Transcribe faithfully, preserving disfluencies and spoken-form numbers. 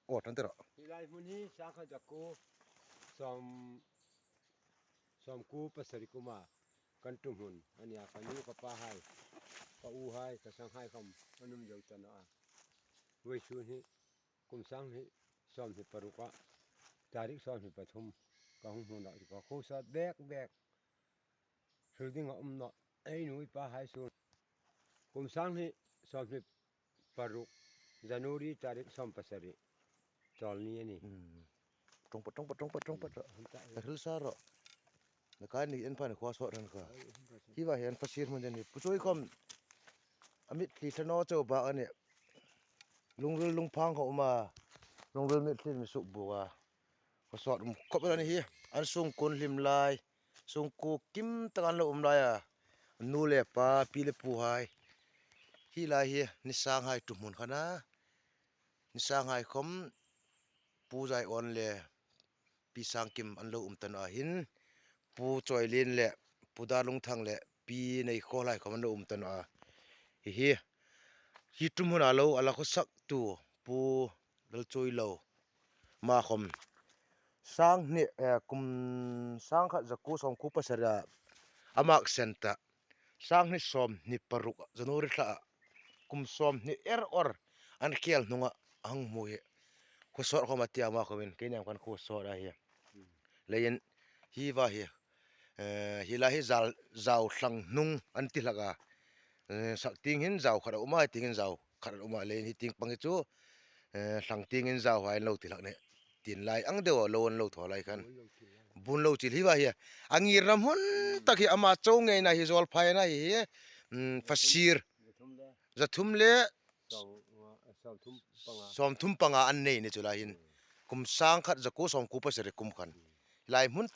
aw, tan tiro. Hi lai hmun hi sangkhat zakuo sawm, sawmkuo pasari kuma kan tum hmun a nia. Ka nu ka pahai, ka uhai, ka sanghai khawm an um zo ta naw a. Vawisun hi kum sang hi sawmhni paruka, tarik sawmhni pathum ka hung hmu nawh, ka khuo sawt bek bek. Hril ding a um nawh, ei nu ei pahai sun. Kum sang hi sawmhni paruk, January tarik sawm pasari, Chawlni a nih. Hmm. Ṭawng pat, ṭawng pat, ṭawng pat, ṭawng pat. Hmm. Ka hril sa ro. Na kai ni en phan khuo sawt ran ka. Hi va hian fasir hmun a nih. Pu Chawi khawm a mitthli thla naw chauh bak a nih. Lungril lungphang ka um a. Lungril mitthli mi suk buk a. Khuo sawt um khawp el a ni hi. An sungkuo hlim lai, sungkuo kim tak an lo um lai a. Nu le pa, pi le puhai. Hi lai hi ni sanghai tum hmun kha a nih. Ni sanghai khawm Pu Zaiawn le Pi Sangkim an lo um ta naw a, hin Pu Chawilien le Pu Darlungthang le Pi Neikhawl hai khawm an lo um ta naw a. Hi hi, hi tum hmuna lo a la khuo saktu Pu Lalchawilo, ama khawm sanghni, eh, kum sangkhat zakuo sawmkuo pasari a, a mak sen ta, sanghni sawmhni paruk January thla a, kum sawmhni er awr an khel hnunga a hang hmu hi. Khuo sawt khawm a tia, ama khawmin keini am kan khuo sawt a hi. Leiin hi va hi, eh, hi lai hi zal, zau thlang hnung an ti hlak a. Eh, sak tieng hin zau khat a um a, tieng hin zau khat a um a, leiin hi tieng pang hi chu, eh, thlang tieng hin zau hai an lo ti hlak nih. Tin lai ang deu a, lo an lo thaw lai khan. Bun lo chil hi va hi. A ngirna hmun tak hi ama chau ngeina hi, zawlphaina hi, hmm, fasir. Zathum le sawmthum panga an nei ni chu lai hin. Kum sangkhat zakuo sawmkuo pasari kum khan. Lai hmun